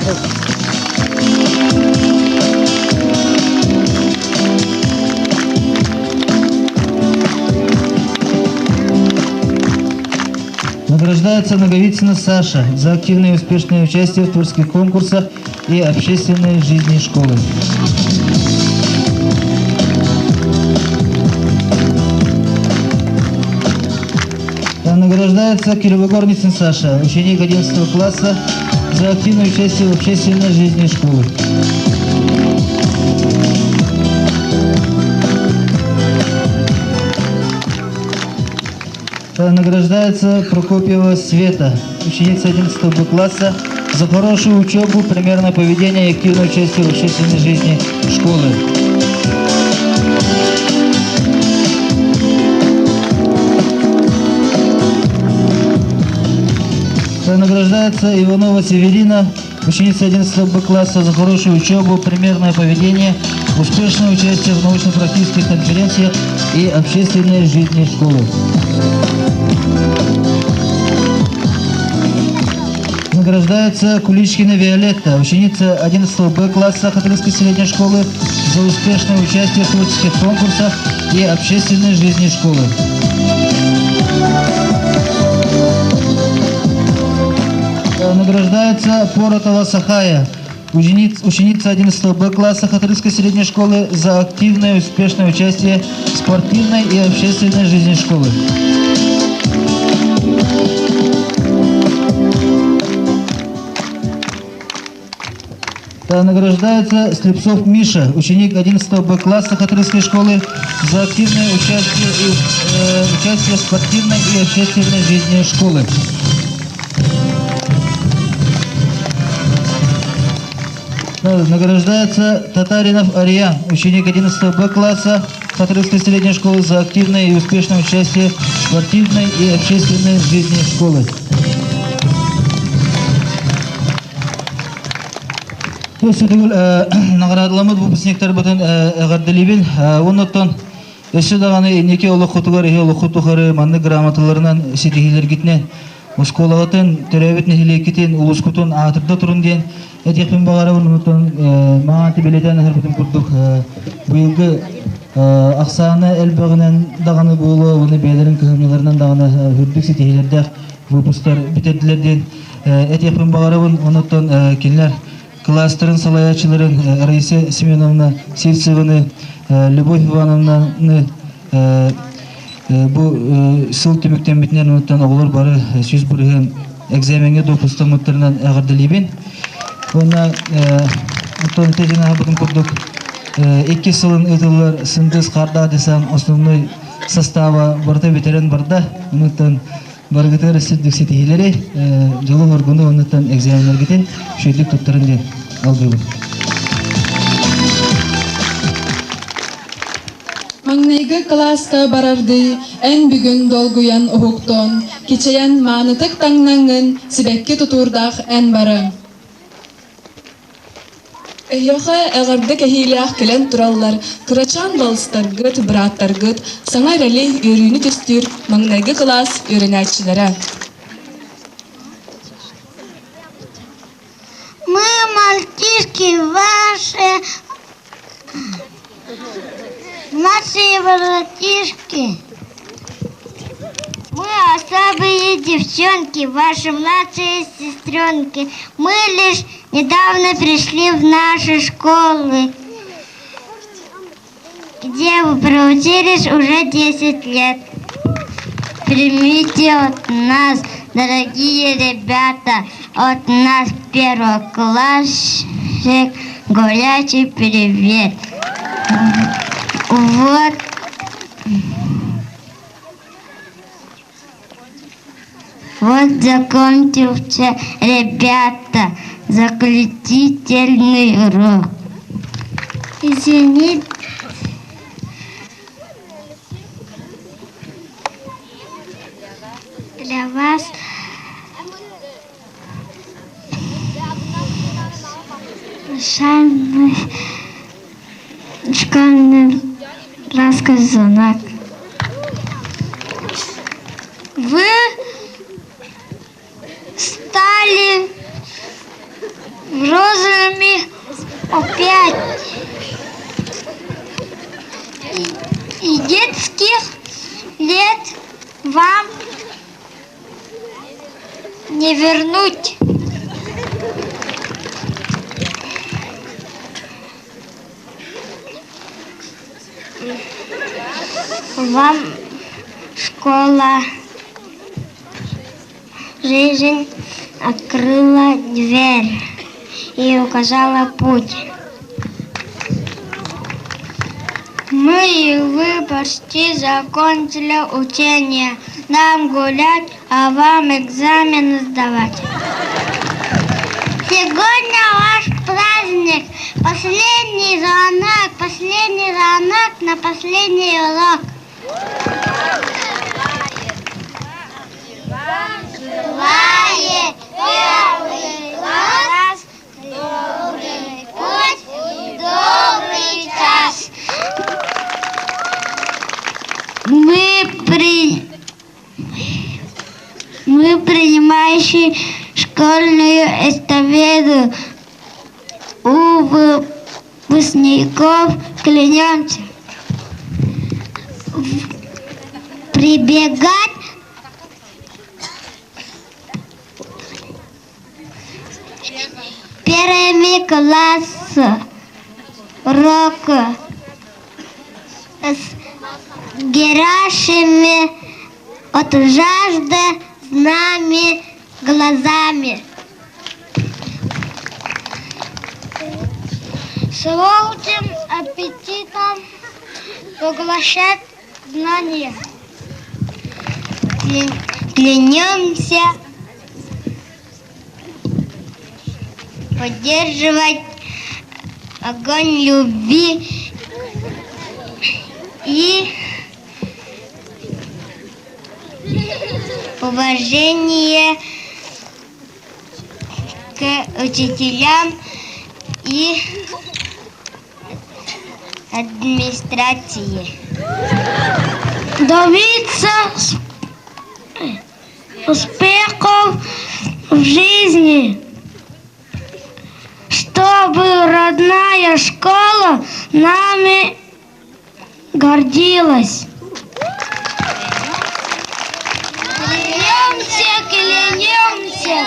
Награждается Наговицына Саша за активное и успешное участие в творческих конкурсах и общественной жизни школы. Награждается Кировогорницын Саша, ученик 11 класса, за активное участие в общественной жизни школы. Награждается Прокопьева Света, ученица 11 Б класса, за хорошую учебу, примерное поведение и активное участие в общественной жизни школы. Награждается Иванова Северина, ученица 11 Б класса, за хорошую учебу, примерное поведение, успешное участие в научно-практических конференциях и общественной жизни школы. Награждается Куличкина Виолетта, ученица 11 Б класса Хатырской средней школы, за успешное участие в творческих конкурсах и общественной жизни школы. Награждается Поротова Сахая, ученица 11 Б класса Хатырской средней школы, за активное и успешное участие в спортивной и общественной жизни школы. Награждается Слепцов Миша, ученик 11 Б класса Хатырской школы, за активное участие в спортивной и общественной жизни школы. Награждается Татаринов Ариан, ученик 11 Б класса Хатырской средней школы, за активное и успешное участие в спортивной и общественной жизни школы. Өссө наҕараадаламмыт выпускниктарбытын эҕэрдэлиибин. Оннуттан өссө даҕаны инники олоххутугар иһи олоххут тухары маннык грамоталарынан ситиһиилэргитинэн оскуолаҕытын, төрөөбүт нэһилиэккитин, улуускутун аатырда турун диэн этиэхпин баҕарабын. Онуттан маҥан тибилэтэн аһарбытым курдук быйылгы ахсаана элбэҕинэн даҕаны буолуо, уонна бэйэлэрин кыһамньыларынан даҕаны үрдүк ситиһиилэрдээх выпусктар бүтэрдилэр диэн этиэхпин баҕарабын. Онуттан кинилэр кылаастарын салайааччыларын Раиса Семеновна Сивцеваны, Любовь Ивановнаны бу сыл түмүктэммитинэн онуттан оҕолор бары 100% экзамеҥҥа допустаммыттарынан эҕэрдэлиибин. Уонна оттон итэ аһабытын курдук икки сылын ыытыллар Сындыс Хаардаах десант основной состава барыта бүтэрэн барда. Онуттан Барыгытыгар өссө үрдүк ситиһиилэри, дьолу-соргуну уонна экзаменнаргытын үчүгэйдик туттарын диэн алгыыбын. Маҥнайгы кылааска барардыы эн бүгүн долгуйан уһуктун, кичэйэн маанытык таҥнаҥҥын сибэкки тутуурдаах эн барыҥ. Эһиэхэ эҕэрдэ кэһиилээх кэлэн тураллар кырачаан балыстаргыт, бырааттаргыт, саҥа эрэли, үөрүүнү түстүүр маҥнайгы кылаас үөрэнээччилэрэ. Мы, мальчишки, ваши младшие братишки. Мы особые девчонки, ваши младшие сестренки. Мы лишь недавно пришли в наши школы, где вы проучились уже 10 лет. Примите от нас, дорогие ребята, от нас первоклассник горячий привет. Вот Вот закончился, ребята, заключительный урок. Извините, для вас самый школьный рассказ Вы стали взрослыми опять. И детских лет вам не вернуть. Вам школа жизнь открыла дверь и указала путь. Мы и вы почти закончили учение. Нам гулять, а вам экзамены сдавать. Сегодня ваш праздник. Последний звонок, последний звонок на последний урок. Желает первый класс добрый путь и добрый час. Мы, при... Мы принимающие школьную эстафету у выпускников клянемся прибегать первыми класса урока с герашими от жажды знами глазами. С волчьим аппетитом поглощать знания. Клянемся поддерживать огонь любви и уважение к учителям и администрации. Добиться успехов в жизни, чтобы родная школа нами гордилась. Клянемся, клянемся.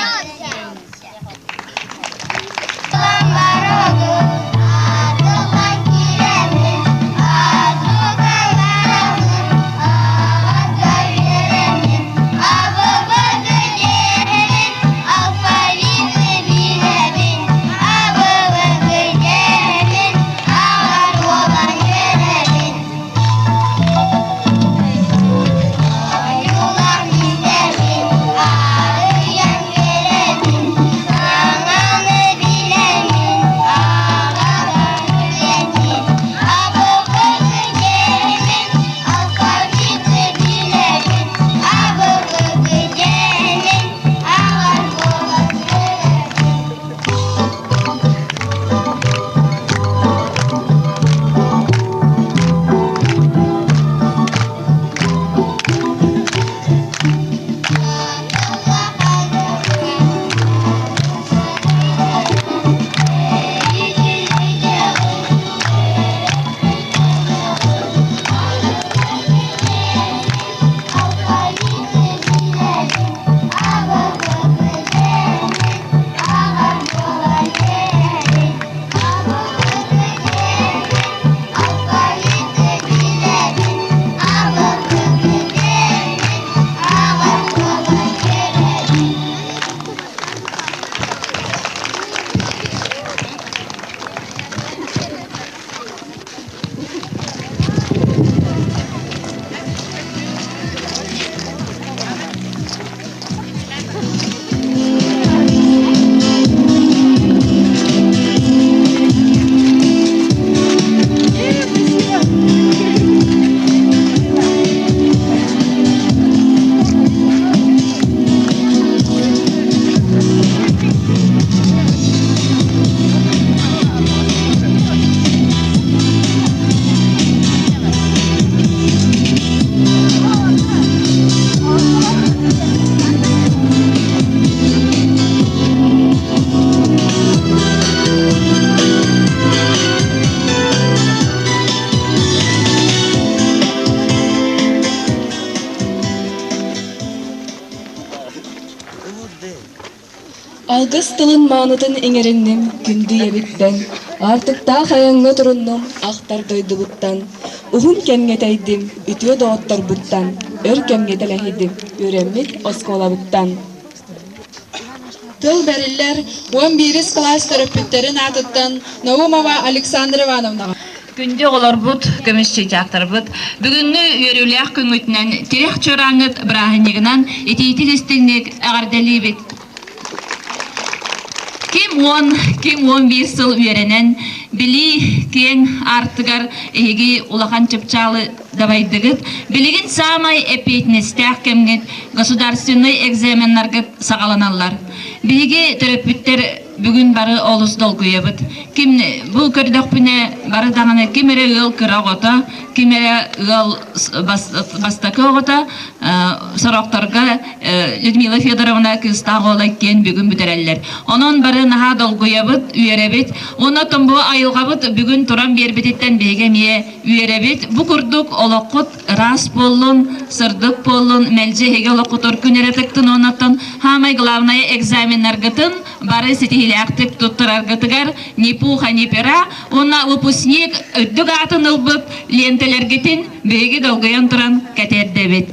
Алгыс тылын маанытын иҥэринним күндү ийэбиттэн, Аартыктаах айаҥҥа туруннум ахтар дойдубуттан, Уһун кэмҥэ тэйдим үтүө доҕотторбуттан, Өр кэмҥэ тэлэһийдим үөрэммит оскуолабыттан. Тыл бэриллэр 11 кылаас төрөппүттэрин аатыттан Наумова Александра Ивановнаҕа. Күндү оҕолорбут, көмүс чыычаахтарбыт, бүгүҥҥү үөрүүлээх күҥҥүтүнэн тирэх чорааҥҥыт бырааһынньыгынан итиитик-истиҥник эҕэрдэлиибит! Ким уон, ким 11 сыл үөрэнэн, билии киэҥ аартыгар эһиги улахан чыпчаалы дабайдыгыт. Билигин саамай эппиэтинэстээх кэмҥит государственнай экзаменнаргыт саҕаланаллар. Биһиги төрөппүттэр бүгүн бары олус долгуйабыт. Ким бу көрдөхпүнэ бары даҕаны ким эрэ ыал кыра оҕото, ким эрэ ыал бастакы оҕото, сорохторго Людмила Федоровна кыыстаах уола иккиэн бүгүн бүтэрэллэр. Онон бары наһаа долгуйабыт, үөрэбит. Уонна оттон бу айылҕабыт бүгүн туран биэрбититтэн биһиги эмиэ үөрэбит. Бу курдук олоххут ыраас буоллун, сырдык буоллун, мэлдьи эһиги олоххутугар күн эрэ тыктын уонна хаамай главное экзаменнаргытын бары ситиһиилээхтик туттараргытыгар ни пуха, ни пера уонна выпускник үрдүк аатын ылбыт лиэнтэлэргитин биһиги долгуйан туран кэтэрдэбит.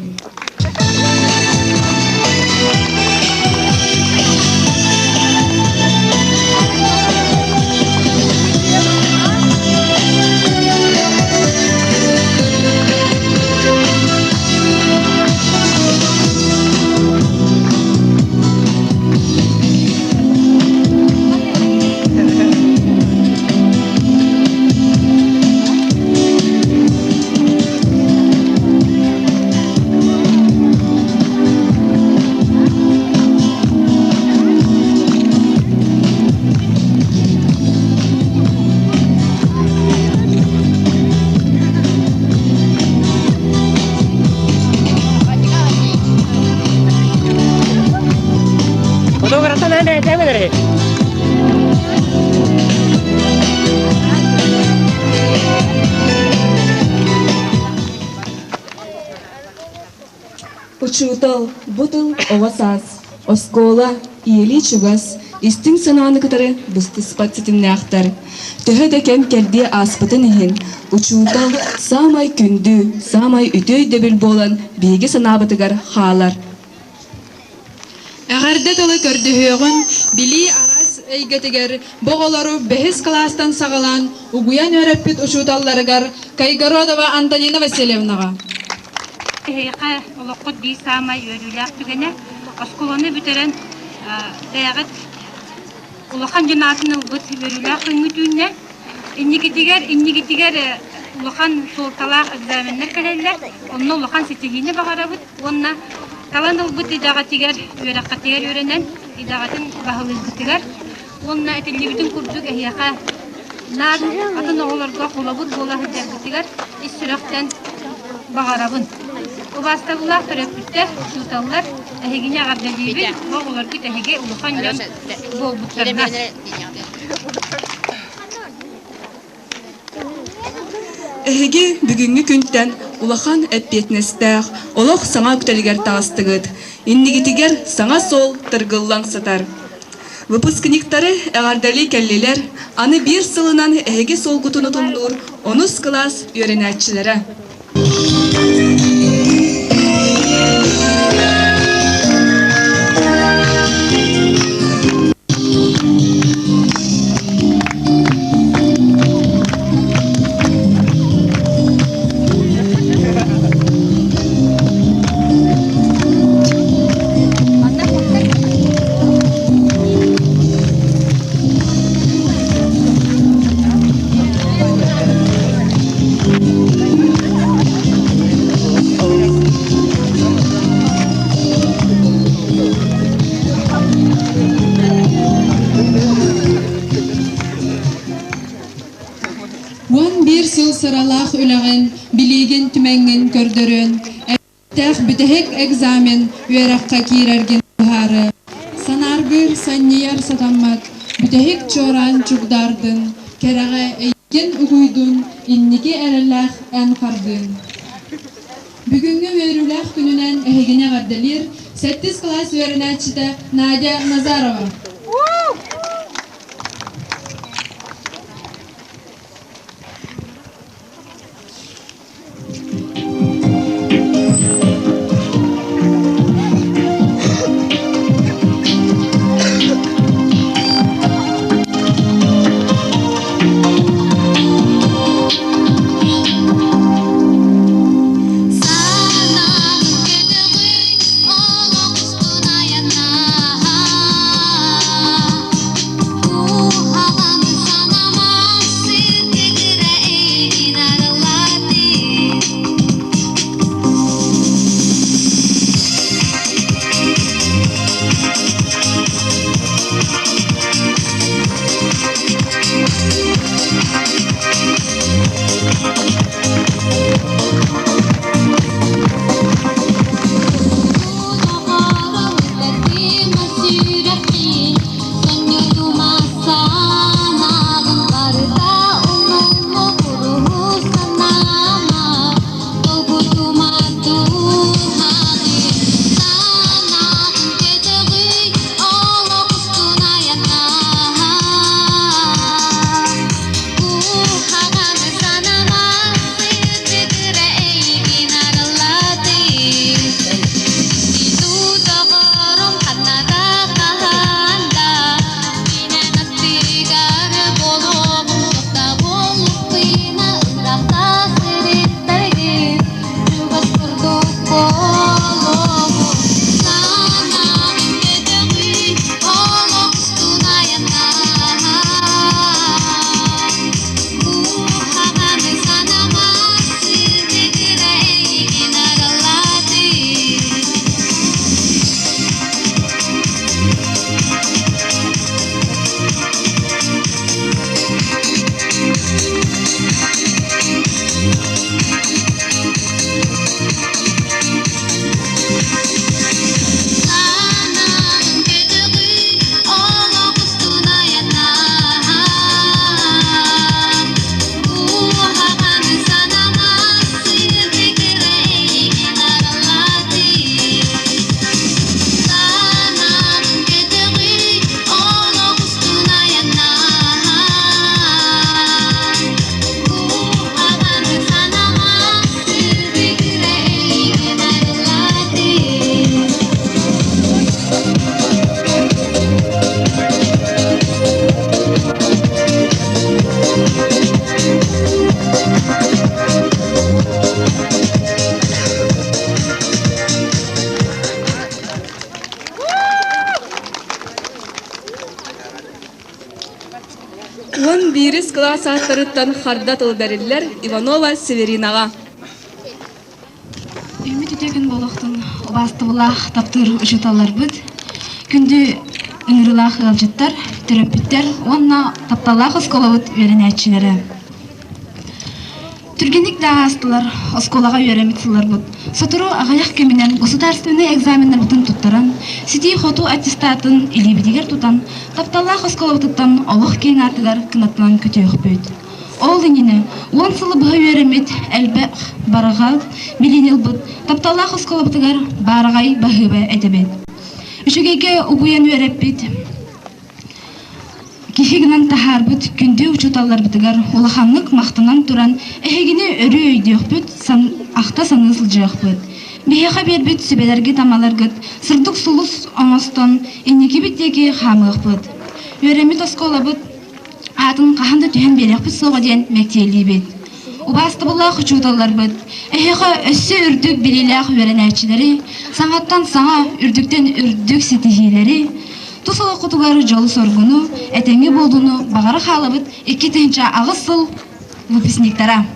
Учуутал, бу тыл оҕо саас, оскуола, ийэлии чугас, истиҥ санааны кытары быстыспат ситимнээхтэр. Төһө да кэм кэрдии ааспытын иһин, учуутал саамай күндү, саамай үтүө өйдөбүл буолан биһиги санаабытыгар хаалар. Эҕэрдэ тылы көрдөһүөҕүн, билии араас эйгэтигэр бу оҕолору бэһис кылаастан саҕалаан угуйан үөрэппит учууталларыгар Кайгородова Антонина Васильевнаҕа. Эһиэхэ олоххут биир саамай үөрүүлээх түгэнэ оскуоланы бүтэрэн бэйэҕит улахан дьон аатын ылбыт үөрүүлээх күҥҥүт үүннэ. Инникитигэр, иннигитигэр улахан суолталаах экзаменнар кэлэллэр. Онно улахан ситиһиини баҕарабыт уонна талан ылбыт идэҕитигэр, үөрэххитигэр үөрэнэн, идэҕитин баһылыыргытыгар уонна этиллибитин курдук эһиэхэ наар атын оҕолорго холобур буола сылдьаргытыгар ис сүрэхтэн баҕарабын. Убаастабыллаах төрөппүттэр, учууталлар, эһигини эҕэрдэлиибин, оҕолоргут эһиги улахан дьон буолбуттарынан. Эһиги бүгүҥҥү күнтэн улахан эппиэтинэстээх олох саҥа үктэлигэр таҕыстыгыт. Иннигитигэр саҥа суол тыргыллан сытар. Выпускниктары эҕэрдэлии кэллилэр, аны биир сылынан эһиги суолгутун утумнуур онус кылаас үөрэнээччилэрэ. 11 сыл сыралаах үлэҕин, билиигин түмэҥҥин көрдөрүөн, Тээх бүтэһик экзамен үөрэххэ киирэргин быһаары, санааргыыр, санньыйар сатаммат, бүтэһик чуораан чугдаардын, кэрэҕэ эйигин угуйдун, инники эрэллээх эн хардыын. Бүгүҥҥү үөрүүлээх күнүнэн эһигини эҕэрдэлиир сэттис кылаас үөрэнээччитэ Надя Назарова. Уон биирис кылаас ааттарыттан харда тыл бэриллэр Иванова Северинаҕа. Үүммүт үтүө күн буолуохтун убаастабыллаах таптыыр учууталларбыт, күндү ыҥырыылаах ыалдьыттар, төрөппүттэр уонна тапталлаах оскуолабыт үөрэнээччилэрэ. Түргэнник да аастылар оскуолаҕа үөрэммит сылларбыт. Сотору аҕыйах кэминэн государственнай экзаменнарбытын туттаран, ситии-хотуу аттестатын илиибитигэр тутан, тапталлаах оскуолабытыттан олох киэҥ аатыгар кынаттанан көтүөхпүт. Ол иннинэ уон сылы быһа үөрэммит элбэх барҕа билиини ылбыт тапталлаах оскуолабытыгар баараҕай баһыыба этэбит. Үчүгэйгэ угуйан үөрэппит, киһи гынан таһаарбыт күндү учууталларбытыгар улаханнык махтанан туран эһигини өрүү өйдүөхпүт, ахта саныы сылдьыахпыт. Биһиэхэ биэрбит сүбэлэргит-амаларгыт сырдык сулус оҥостон инникибит диэки хаамыахпыт. Үөрэммит оскуолабыт аатын хаһан да түһэн биэриэхпит суоҕа диэн мэктиэлиибит. Убаастабыллаах учууталларбыт, эһиэхэ өссө үрдүк билиилээх үөрэнээччилэри, саҥаттан саҥа, үрдүктэн үрдүк ситиһиилэри, тус олоххутугар дьолу-соргуну, этэҥҥэ буолууну баҕара хаалабыт 2008 сыл выпускниктара.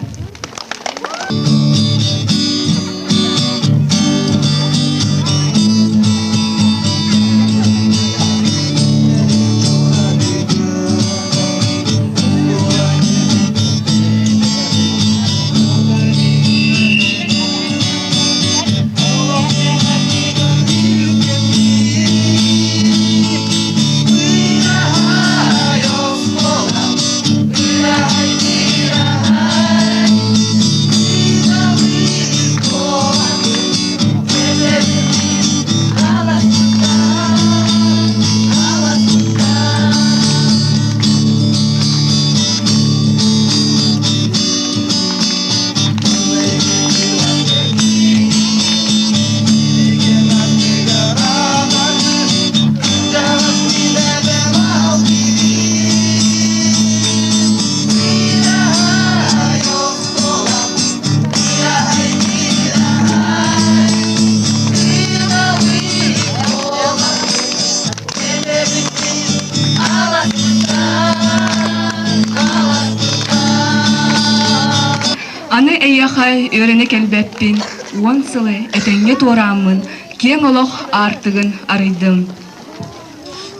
Аны эйиэхэ үөрэнэ кэлбэппин, уон сылы этэҥҥэ туорааммын, киэҥ олох аартыгын арыйдым.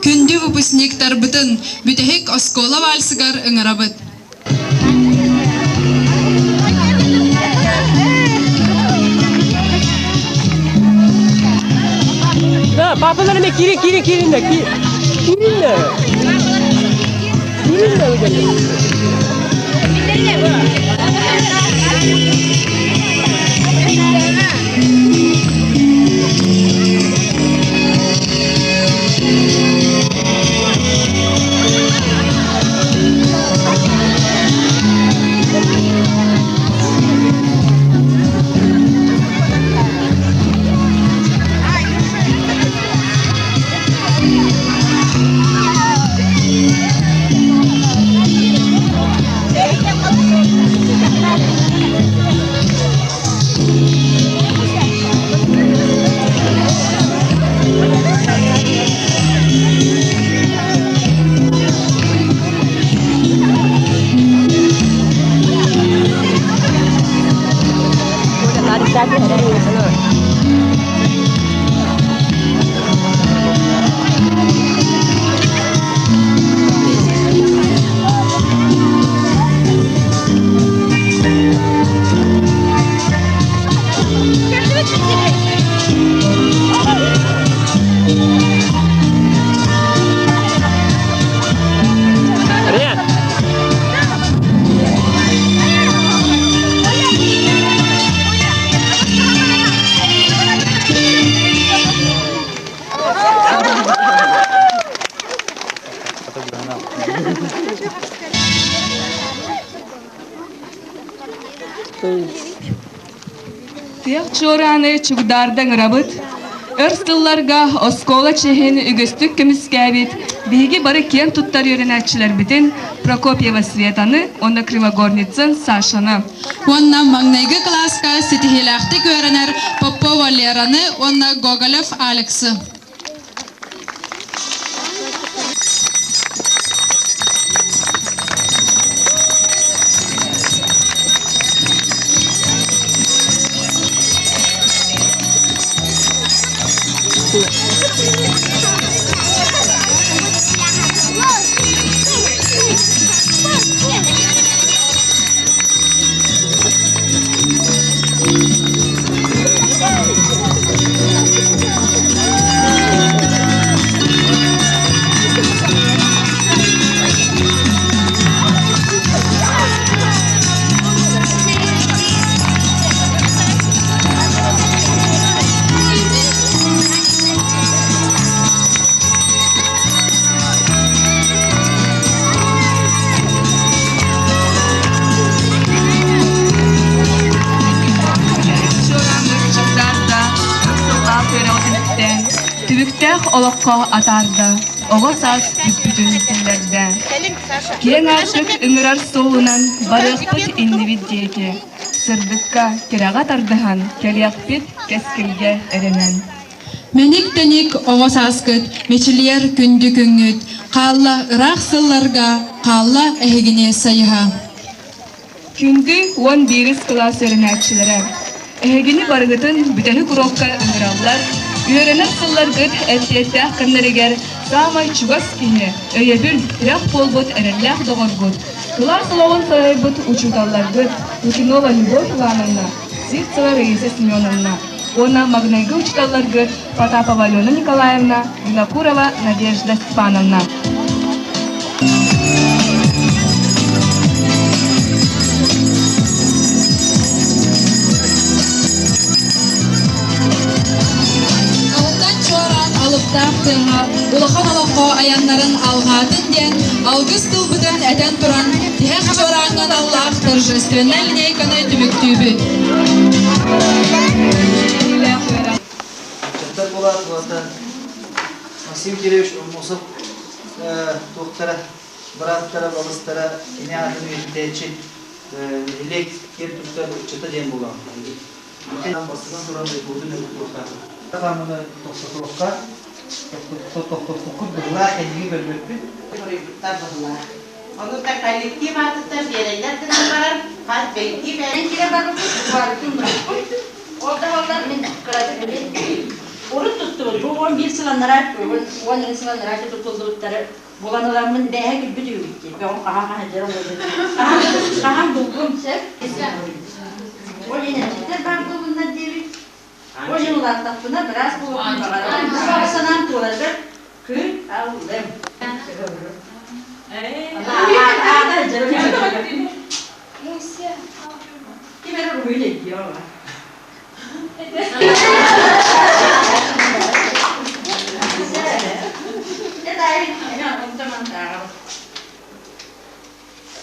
Күндү выпускниктарбытын бүтэһик оскуола вальсыгар ыҥырабыт. Да, папалар эмэ киирин, киирин, киирин да, киирин да. Киирин да Тыах чуорааны чугдаарда ыҥырабыт. Өр сылларга оскуола чиэһин үгүстүк көмүскээбит биһиги бары киэн туттар үөрэнээччилэрбитин Прокопьева Светаны уонна Кривогорницын Сашаны. Уонна маҥнайгы кылааска ситиһиилээхтик үөрэнэр Попова Лераны уонна Гоголев Алексы. олоххо атаарда, оҕо саас бүппүтүн биллэрдэ. Киэҥ аартык ыҥырар суолунан барыахпыт иннибит диэки, сырдыкка, кэрэҕэ тардыһан кэлиэхпит кэскилгэ эрэнэн. Мэник-тэник оҕо сааскыт, мичилийэр күндү күҥҥүт, хаалла ыраах сылларга, хаалла эһигини сайыһа. Күндү 11 кылаас үөрэнээччилэрэ! Эһигини барыгытын бүтэһик уруокка ыҥыраллар, үөрэнэр сылларгыт эппиэттээх кэмнэригэр саамай чугас киһи, өйөбүл, тирэх буолбут эрэллээх доҕоргут, кылаас олоҕун салайбыт учууталларгыт Лукинова Любовь Ивановна, Сивцева Раиса Семеновна уонна маҥнайгы учууталларгыт Потапова Алена Николаевна, Винокурова Надежда Степановна. Алтан чуораан алыптаах тыаҕа улахан олоххо айаннарын алҕаатын диэн алгыс тылбытын этэн туран тиһэх чуорааҥҥа аналлаах торжественнай линейканы түмүктүүбүт. Ыччаттар буолаат уонна Максим Кирович Аммосов туохтара, бырааттара, балыстара кини аатын үйэтитээччи нэһилиэк киэн туттар ыччата диэн буолаҕын. Бастатан туран дойдубутун өрүттүөхтээх. Хаамыны тохтотуохха, тохтоппуккут быһылаах эһиги көрбөппүт. Суруйбуттар быһылаах. Ону да коллектив аатыттан биэрэллэр гынан баран, хас биирдии бэйэн киирэ барбыппыт, букварытын бырахпыт. Ол да буоллар мин кыратык билин урут туттубут. Бу 11 сыл анараа, 10 сыл анараа туттуллубуттары булан ыламмын бээһэ күлбүт үһүбүт дии. Бөҕүм хаһан хаһан дьэр олордум. Хаһан хаһан булгум сөп. Ол иһин эмчиттэр баар буоллуннар диэбит. Ол иһин улааттахпына быраас буолуохпун баҕарабын. Бу санаам туоларыгар күн аллым. Аата дьэр Ким эрэ уруһуйун өйдүө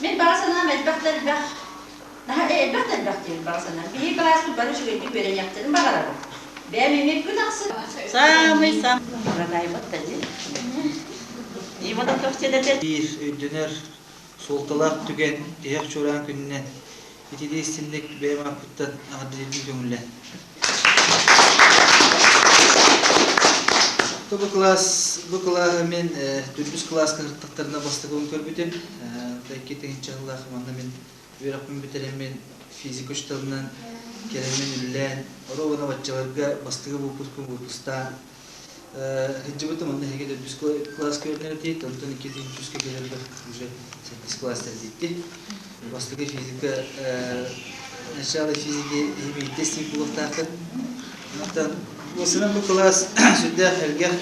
Мин баҕа санаам элбэх да элбэх. Наһаа элбэх да элбэх диэн баҕа санаам. Биһиги кылааспыт бары үчүгэйдик үөрэниэхтэрин баҕарабын. Бэйэм эмиэ күн ахсын Самый сам Уратайбыт да дии. Биир өйдөнөр суолталаах түгэн тиһэх чуораан күнүнэн итилии истинник бэйэм ааппыттан эҕэрдэлиирбин көҥүллээн. Бу кылаас бу кылааһы мин төрдүс кылааска сырыттахтарына бастакыбын көрбүтүм. Икки тыһыынча сыллаах манна мин үөрэхпин бүтэрэммин физика учууталынан кэлэммин үлэлээн, оруобуна баччаларга бастакы выпускун выпустаан Сылдьыбытым онно эһиги төрдүс кылааска үөрэнэр этигит, онтон икки үсүскэ кэлэрбэр уже сэттис кылаастар этиитти. Бастакы физика начало физики иһимииттэс буолуохтааххын. Онтон уосынан бу кылаас сүрдээх элгэх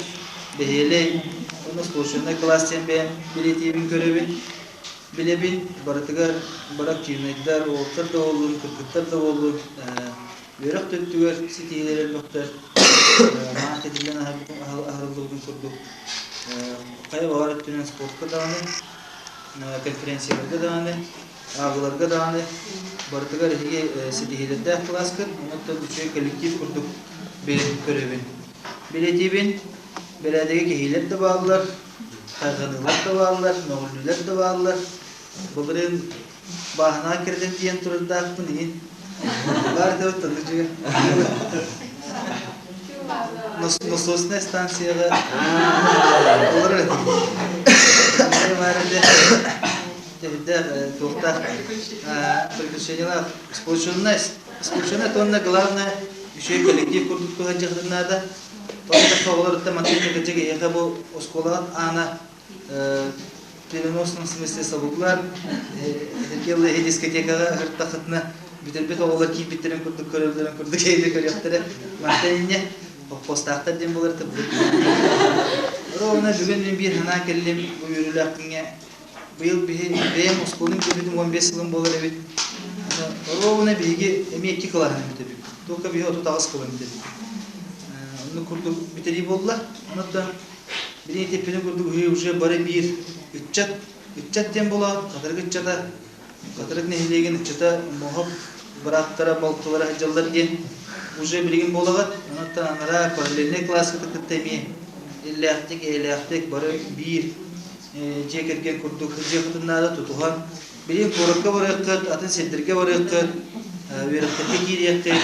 бэһиэлэй уонна сплоченный кылаас диэн бэйэм билиэтиибин көрөбүн. Билэбин, барытыгар бары активнайдар, уолаттар да буоллун, кыргыттар да буоллун, Үөрэх төрдүгэр ситиһиилэр элбэхтэр, маат этиллэн аһарыллыбытын курдук, хайа баҕар өттүнэн спортка даҕаны, конференцияларга даҕаны, ааҕыыларга даҕаны барытыгар эһиги ситиһиилэрдээх кылааскыт, онон үчүгэй коллектив курдук көрөбүн. Бэлиэтиибин, бэрээдэги кэһиилэр да бааллар, хайҕаныылар да бааллар, мөҕүллүүлэр да бааллар. Былырыын Бааһынаҕа кирдэн тиийэн турардаахпын иһин. Баар этэ оттон дьигэ. Насосная станцияҕа олорор этим. Баар этэ. Тэһирдээх туохтаах приключениялаах сплоченная сплоченная уонна главное үчүгэй коллектив курдук туһадьыахтын наада. Тоҕо оҕолоруттан мантан кырдьык эһиэхэ бу оскуолаҕыт аана переносном смысле собуклар этэргэ дылы дискотекаҕа ыһыртаххытына бүтэрбит оҕолор киирбиттэрин курдук көрөллөрүн курдук эйде көрүөхтэрэ мантан инньэ хоппуостаахтар диэн буолар Ровно бүгүн мин биир санаа кэллим бу үөрүүлээх күҥҥэ быйыл биһи бэйэм оскуолам киирбитим 15 сылым буолар эбит ровно биһиги эмиэ икки кылааһынан бүтэбит только биһи 38 кылын бүтэбит оннук курдук бүтэрии буолла онуттан Били этиппитин курдук уже бары биир ыччат, ыччат диэн буолаҕыт, Хатырык ыччата, Хатырык нэһилиэгин ыччата Моһоп бырааттара, балтылара сылдьаллар диэн уже билигин буолаҕыт. Онон анараа параллельнай класскытын кытта эмиэ иллээхтик, эйэлээхтик бары биир дьиэ кэргэн курдук дьиэ наада тутуһан, билигин куоракка барыаххыт, атын сирдэргэ барыаххыт, үөрэхтэргэ киириэххит.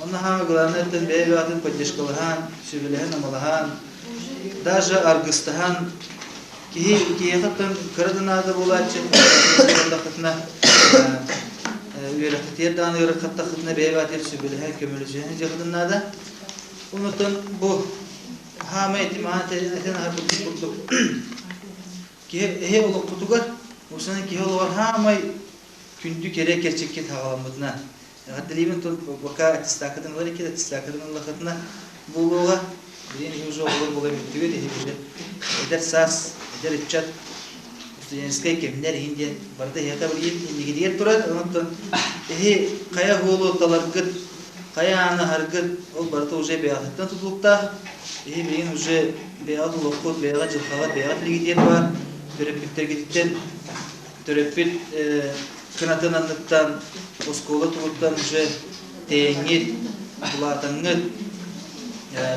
Онно хаама главное бэйэ-бэйэтин поддержкалаһан, сүбэлэһэн-амалаһан, даже аргыстаһан киһи киһиэхэттэн кыра да наада буолааччы буоллаххытына үөрэххитигэр даҕаны ыарырҕаттаххытына бэйэ-бэйэтигэр сүбэлэһэн көмөлөсүһэн дьиэхитин наада. Онуттан бу хаамай этим аан этэн аһарбыт курдук киһи эһи олохпутугар усанан киһи олоҕор хаамай күндү кэрэ кэрчиккит хаҕаламмытына эҕэрдэлиибин тут пока аттестакатын ылар иккит аттестакатын ыллахытына буолуоҕа билигин иһи уже оҕолор буола бүттүгүт иһи уже эдэр саас эдэр ыччат студенческай кэмнэр иһин диэн барыта иһиэхэ билигин инникитигэр турар онтон иһи хайа буолуо таларгыт хайа ааны аһаргыт ол барыта уже бэйэҕититтэн тутулуктаах иһи билигин уже бэйэҕит олоххут бэйэҕит дьылҕаҕыт бэйэҕит илигитигэр баар төрөппүттэргититтэн төрөппүт кынатын анныттан оскуола тугуттан уже тэйэҥҥит, улаатаҥҥыт,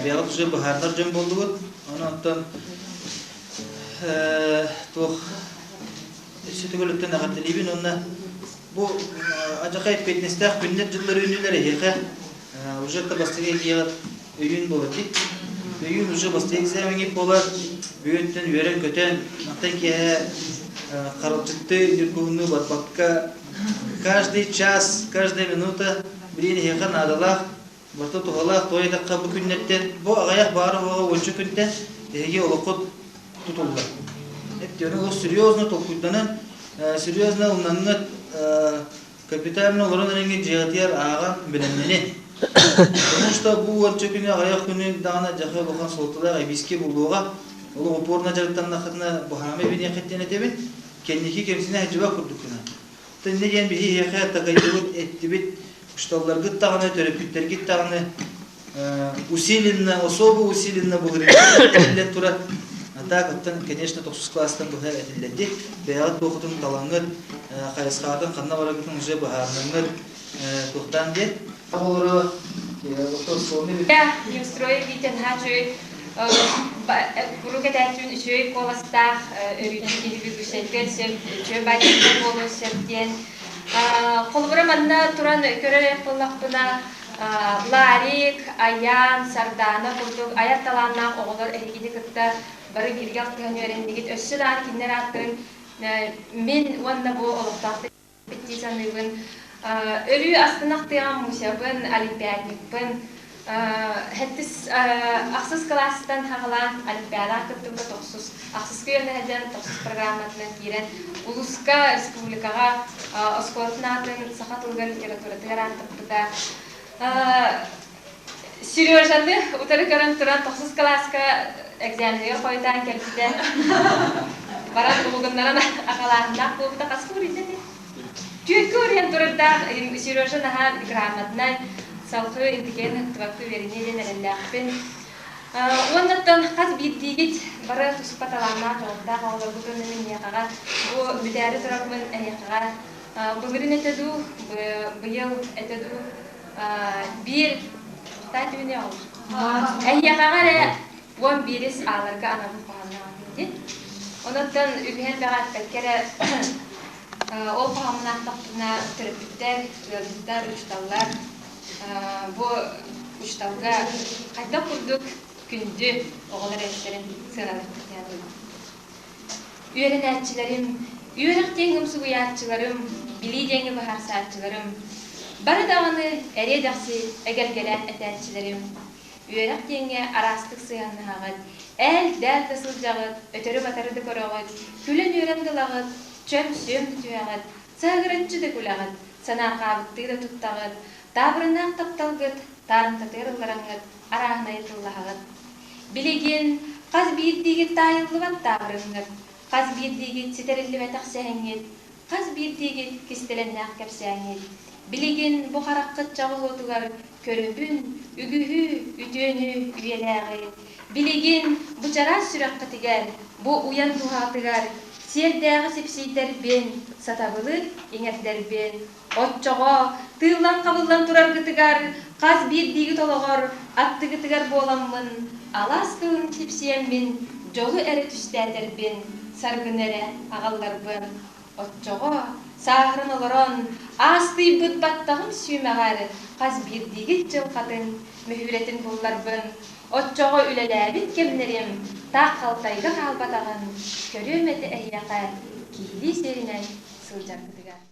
бэйэҕит уже быһаарынар дьон буоллугут. Онон оттон туох өссө төгүлүттэн эҕэрдэлиибин уонна бу адьака эппиэтинэстээх күннэр-дьыллар үүннүлэр эһиэхэ уже это бастакы эйиэҕит өйүүн буолар дии. Өйүүн уже бастакы экзамеҥҥит буолар. Бүгүнтэн үөрэн-көтөн, мантан киэһэ харалдьыттыы, ньургуһуннуу барбакка каждый час, каждая минута билигин эһиэхэ наадалаах, барыта туһалаах, тоҕо диэтэххэ бу күннэртэн, бу аҕыйах баара-суоҕа уонча күнтэн эһиги олоххут тутуллар. Эптиэни олох серьезно толкуйданан, серьезно ылынаҥҥыт Капитально олорон эрэҥҥит дьиэҕитигэр ааҕан бэлэмнэниҥ. Потому что бу уонча күнү аҕыйах күнү даҕаны дьахы улахан суолталаах эбиискэ булуоҕа. Олох упорно дьарыктаннаххытына баһаамай биниэххит диэн этэбин. Кэнники кэмсинэ сылдьыбат курдук гына. Инньэ диэн биһи эһиэхэ такайдыбыт, эттибит, учууталларгыт даҕаны, төрөппүттэргит даҕаны усиленно, особо усиленно былырыын турар. А так, оттон, конечно, тохсус класстан быһа этиллэрди. Бэйэҕит туохутун талаҥҥыт, хайысхаҕытын ханна бараргытын уже быһаарыныҥҥыт туохтаан диэн. Оҕолору Неустроев Витя наһаа үчүгэй куруук этээччибин үчүгэй куоластаах өрүүтүн киһи бүгүсэтигэр сөп үчүгэй баайдык буолуон сөп диэн. Холобура манна туран көрөр буоллахпына Ларик, Айаан, Сардаана курдук айар талааннаах оҕолор эһигини кытта бары бииргэ алтыһан үөрэннигит. Өссө даҕаны кинилэр ааттарын мин уонна бу олохтоох дии саныыбын. Өрүү астынах тыаҕа Мусябын, олимпиадникпын. Сэттис, ахсыс кылаастан саҕалаан олимпиадаҕа кыттыбыта тохсус, ахсыска үөрэнэ сылдьан тохсус программатынан киирэн улууска, республикаҕа оскуолатын аатын саха тылыгар литературатыгар ааттаппыта. Сережаны утары көрөн туран тохсус кылааска экзаменыгар хойутаан кэлбитэ. Баран улугуннаран аҕалааһыннаах буолбута хас куурийда ити? Түөркэ уруйан турардаах Сережа наһаа грамотнай, салгыы интиген ыттыбакка үөрэниэ диэн эрэллээхпин. Уоннаттан хас биирдиигит бары туспа талааннаах дьоҕурдаах оҕолоргут уонна мин эһиэхэҕэ бу бүтээри турарбын эһиэхэҕэ былырыын этэ дуу, быйыл этэ дуу биир таатибини оҕолор. Эһиэхэҕэ эрэ 11-ис ааларга анабыл хоһоонноох дии. Онуттан үгүһэн бэҕэ эппэккэ эрэ ол хоһооммун аахтахпына төрөппүттэр, ыалдьыттар, учууталлар бу учууталга хайдах курдук күндү оҕолор эбиттэрин сыаналыахпыт диэн Үөрэнээччилэрим, үөрэх диэҥҥэ умсугуйааччыларым, билии диэҥҥэ быһаарсааччыларым, бары даҕаны эриэ-дэхси эгэлгэлээх этээччилэрим, Үөрэх диэҥҥэ араастык сыһыаннаһаҕыт, ээл-дээл да сылдьаҕыт, өтөрү-батары да көрөҕүт, күлэн-үөрэн да ылаҕыт, чөм-сүөм да түһэҕит, саһыгыраччы да күлэҕит, санаарҕаабыттыы да туттаҕыт, таабырыннаах тапталгыт таарымтатыгар ыллараҥҥыт арааһынайы тыллаһаҕыт. Билигин хас биирдиигит таайыллыбат таабырыҥҥыт, хас биирдиигит ситэриллибэтэх сэһэҥҥит, хас биирдиигит кистэлэҥнээх кэпсээҥҥит. Билигин бу хараххыт чаҕыл уотугар көрөбүн, үгүһү, үтүөнү, үйэлээҕи. Билигин бу чараас сүрэххитигэр, бу уйан дууһаҕытыгар сиэрдээҕи сипсийдэрбин, сатабылы иҥэрдэрбин. Оччоҕо тыыллан-хабыллан тураргытыгар хас биирдиигит олоҕор аттыгытыгар буоламмын, Алаас кылын сипсийэммин, дьолу эрэ түстээтэрбин, саргыны эрэ аҕалларбын. Оччоҕо, сааһыран олорон, аастыйбыт баттаҕым сүүмэҕэр хас биирдиигит дьылҕатын, мөһүүрэтин булларбын, оччоҕо үлэлээбит кэмнэрим таах халтайга хаалбатаҕын көрүөм этэ эһиэхэ киһилии сиэринэн сылдьаргытыгар.